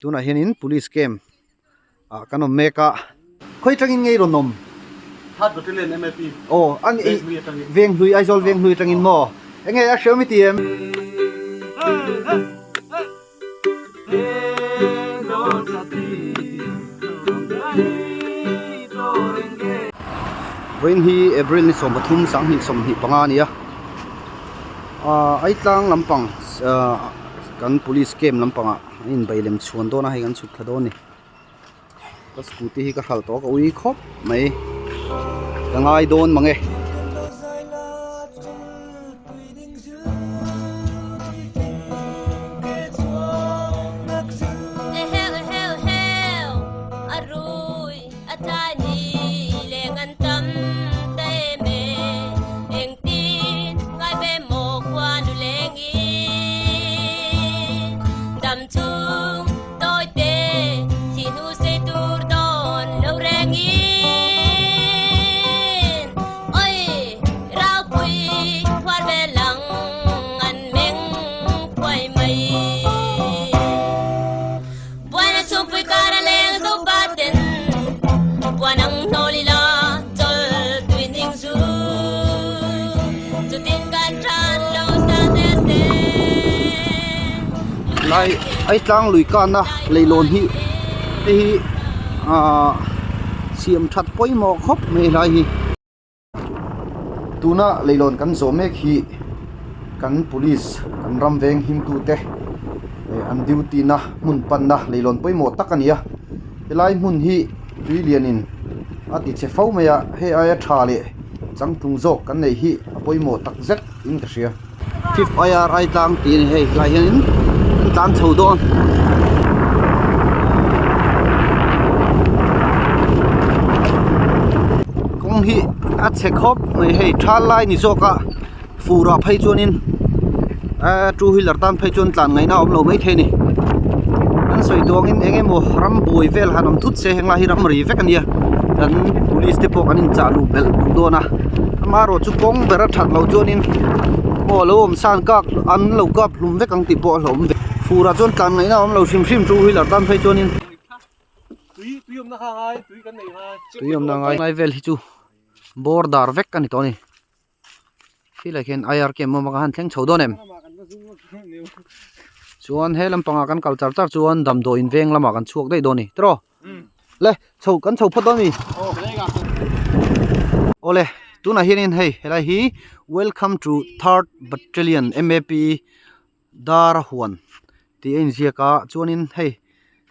Tunah hianin police camp ah kan awm mek a. Khawi atangin nge i rawn awm? Third Battalion MAP. Aw a ni Venghlui atangin. Venghlui Aizawl Venghlui atangin maw? Enge a hriau mi ti em? Vawiin hi April ni 13 sanghnih 25 a ni a. Aaa Aitlang lampang kan police camp lampangah an inbei lem chhuan dawn a hei kan chhuk thla dawn a ni ka scooty hi ka hralh tawh a ka ui khawp mai ka ngai dawn mang e. Lai Aitlang lui kana leihlawn hi hei hi ahh siam that pawimawh khawp mai helai hi. Tuna leihlawn kan zawh mek hi kan police kan ram veng him tute eh an duty na hmun panna leihlawn pawimawh tak a ni a helai hmun hi tui lianin a ti chhe fo mai a hei aia tha leh changtlung zawk kan neih hi a pawimawh tak zet in ka hria. Fifth IRI tlang tih a ni hei helai hianin an tlan chho dawn. Kawng hi a chhe khawp mai hei thal lai ni zawk a fur ah phei chuanin ehh two wheeler tan phei chuan tlan ngaihna a awm lo maithei a ni an sawi tawh angin eng emaw ram buai vel han awm thut se heng lai hi ram ri vek a nia kan police te pawh kan inchah luh belh duh dawn a amaherawh chu kawng ber a that loh chuanin aw lo awm san kak an lo kap hlum vek ang tih pawh a hlauhawm ve fur ah chuan tlan ngaihna a awm lo hrim hrim two wheeler tan phei chuanin tui awmna ngai ngai vel hi chu border vek a ni tawh a ni khilai khian IR camp awm a ka han thleng chho dawn em chuan he lampangah kan kal char char chuan damdawiin veng lamah kan chhuak daih dawn a ni tiraw. Le chho kan chho phawt dawn a ni awle tunah hianin hei helai hi welcome to third battalion M A P dar huan tih a inziak a chuanin hei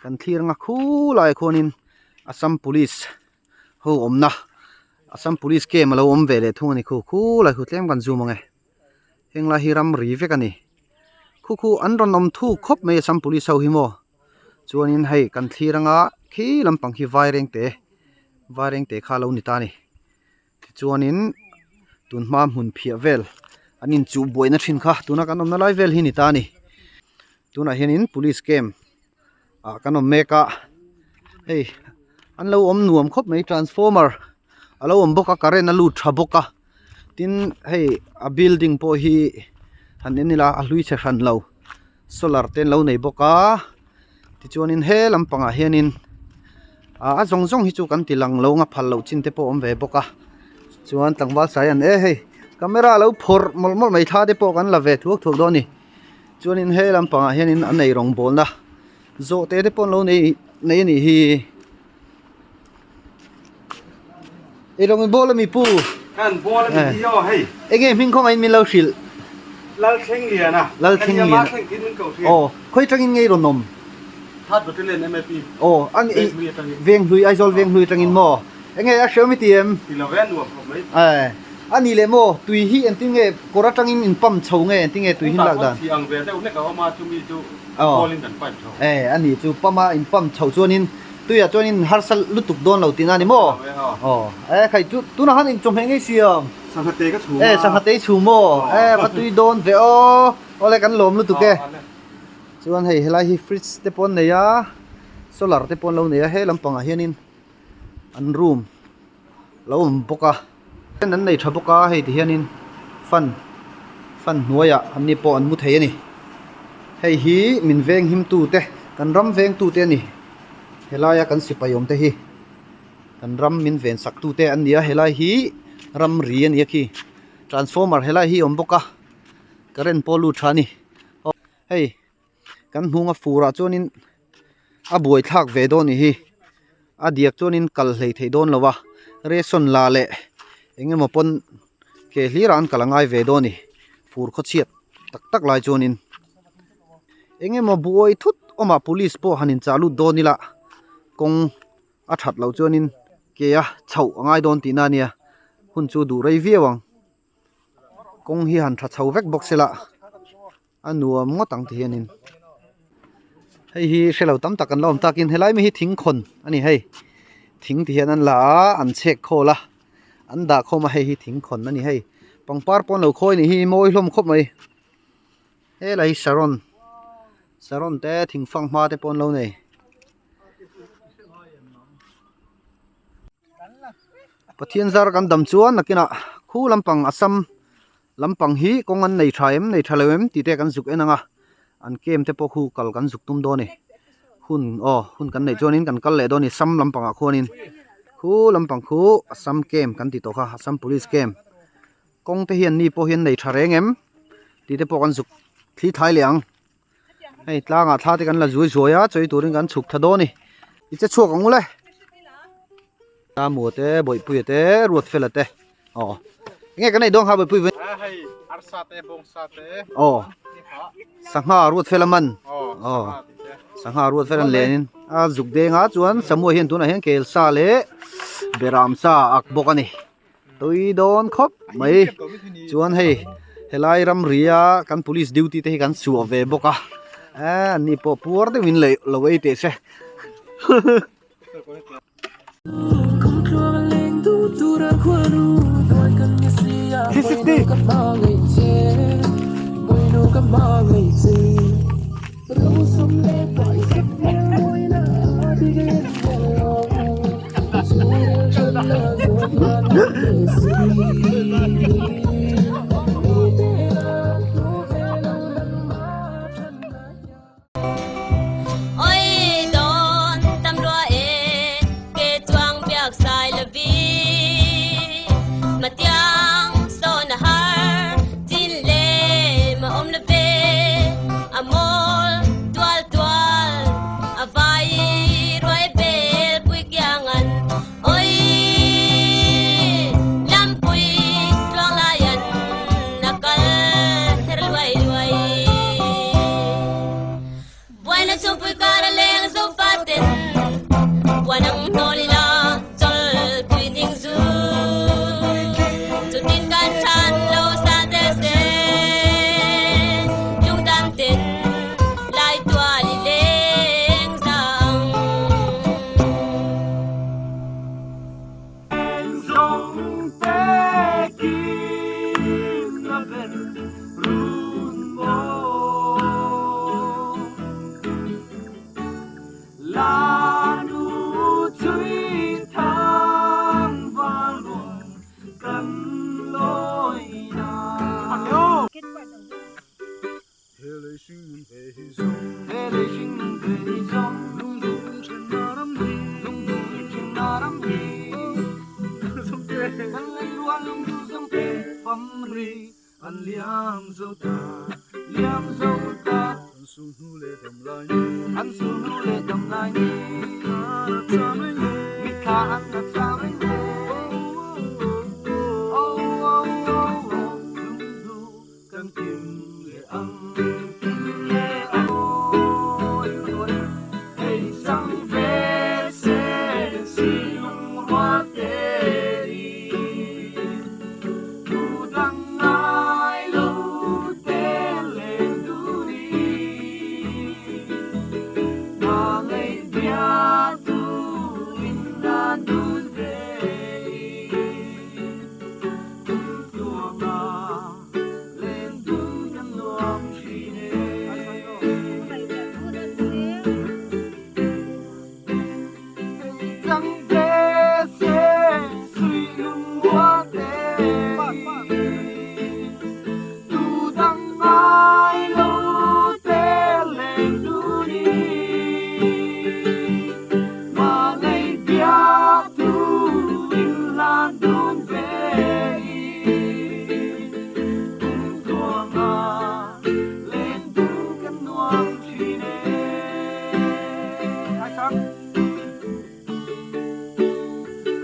kan thlir anga khulaiah khuanin assam police ho awmna assam police camp alo awm ve leh thung a ni khu khulai khu tlem kan zoom ang e heng lai hi ramri vek a ni khu khu an rawn awm thuk khawp mai assam police ho hi maw. Chuanin hei kan thlir anga khi lampang khi vairengte vairengte kha a lo ni ta a ni tichuanin tun hma hmun phiah vel an inchuh buaina thin kha tuna kan awmna lai vel hi a ni ta a ni tunah hianin police camp ah kan awm mek a hei an lo awm nuam khawp mai transformer a lo awm bawk a current a lut tha bawk a tin hei a building pawh hi han en ila a hlui chhe hran lo. Solar te an lo nei bawk a tichuanin he lampangah hianin ah a zawng zawng hi chu kan ti lang lo ang a phal loh chin te pawh a awm ve bawk a chuan tlangval sai an e hei camera a lo phawrh mawlh mawlh mai thla te pawh kan la ve thuak thuak dawn a ni chuanin he lampangah hianin an ei rawngbawlna zawhte te pawh an lo nei nei a nih hi. Ei rawng in bawl a mi pu. Kan bawl a mi hi aw hei. Enge hming khawngaih in min lo hrilh. Lalthleng Lian a. Lalthleng Lian. Kan Yama thleng in min ko hrilh. Aw khawi tangin nge i rawn awm? Third Battalion MAP. Aw an Veng hlui atangin. Veng hlui Aizawl veng hlui atangin maw? Enge a hriau mi ti em? Ti lo ve nuam khawp mai. Eh a ni leh maw tui hi engtin nge kawr atangin in pump chho nge engtin nge tui hi in lak dan? Khutah khawn chi ang ve deuh hlek a awm a chumi chu khawl in kan pipe chho. Eh a ni chu pump a in pump chho chuanin Tuiah chuan in harsa lutuk dawn lo tihna a ni maw? Aw e khai chu tunah khan in chawhmeh ngei siam. Sangha te ka chhum a. E sangha te i chhum maw? E va tui dawn ve aw. Awle kan lawm lutuk e. Chuan hei helai hi fridge te pawh an nei a, solar te pawh an lo nei a, he lampangah hianin an room lo awm bawk a. An nei tha bawk a hei ti hianin fan fan hnuaiah an ni pawh an mu thei a ni. Hei hi min veng him tu te. Kan ram vengtute a ni. Helaia kan sipai awm te hi kan ram min ven sak tute an ni a, helai hi ramri a ni a khi. Transformer helai hi a awm bawk a, current pawh a lut tha a ni. Aw hei kan hnung a fur ah chuanin a buai thlak ve dawn a nih hi. A diak chuanin kal hlei theih dawn lo a, ration la leh eng emaw pawn ke hlir ah an kal a ngai ve dawn a ni. Fur khawchhiat tak tak lai chuanin. Eng emaw buai thut awmah police pawh han inchah lut dawn ila kawng a that loh chuanin ke a chhoh a ngai dawn tihna a nia hun chu duh rei viau ang kawng hi han tha chho vek bawk sela a nuam ngawt ang ti hianin hei hi hre lo tam tak an la awm takin helai mi hi thing khawn a ni hei thing ti hian an la a an chhek khawl a an dah khawm a hei hi thing khawn a ni hei pangpar pawh an lo khawi a nih hi mawi hlawm khawp mai. Helai hi saron saron te thingfang hma te pawh an lo nei. Pathian zar kan dam chuan nakinah khu lampang Assam lampang hi kawng an nei tha em nei tha lo em tih te kan zuk en ang a an camp te pawh khu kal kan zuk tum dawn a ni hun aw hun kan neih chuanin kan kal leh dawn a ni Assam lampangah khuanin khu lampang khu Assam camp kan tih tawh kha Assam police camp. Kawng te hian ni pawh hian nei tha reng em tih te pawh kan zuk thli thai leh ang hei tlangah thla te kan la zuai zuai a chawi turin kan chhuk tha dawn a ni i che chhuak ang ule Ramua te Bawihpuia te Ruatfela te aw enge kan ei dawn kha Bawihpui vawi hei arsa te bawngsa te aw sangha Ruatfela man aw sangha Ruatfela an lenin a zuk deng a chuan Samua hian tunah hian kelsa leh beram sa a ak bawk a ni. Tui dawn khawp mai chuan hei helai ramri a kan police duty te hi kan chhuah ve bawk a eh an ni pawh puar deuh in leh lo ei teh se.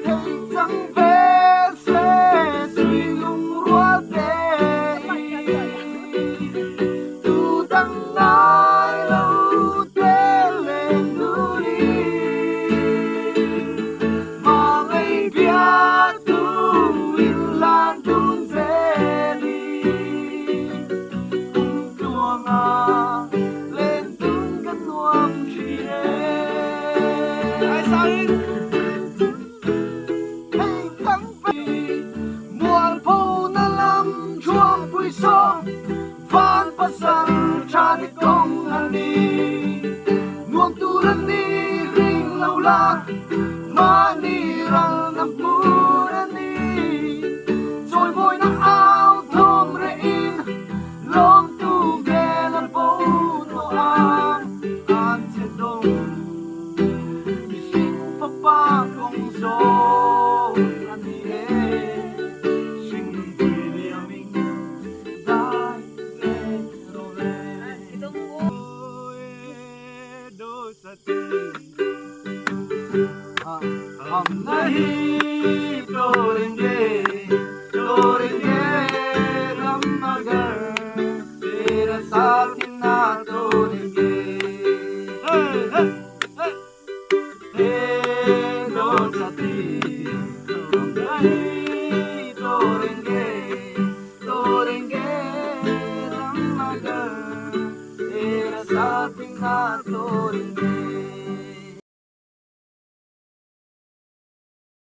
Thei chang ve se sui lungrual te i tu dang ngai lo te len dun i Hmangaih biatu in lan dun zel i Kum tluanga len dun kan nuam thin e. Ai sao in Hei tang ve Mualpho na lam thuampui sawm Van pasal tha te kawng a ni. Nuam tur a ni ring lo la, mahni ral na hmun a ni. Chawimawina au thawm reh in lawmtu hmel a bo tawh ang an che dawng. Mihring fapa kawng zawng a ni e, hringnunpui liaming dai ve rawh le. Hum nahi todenge todenge dam magar tera saath na todenge Hey do sati hum nahi.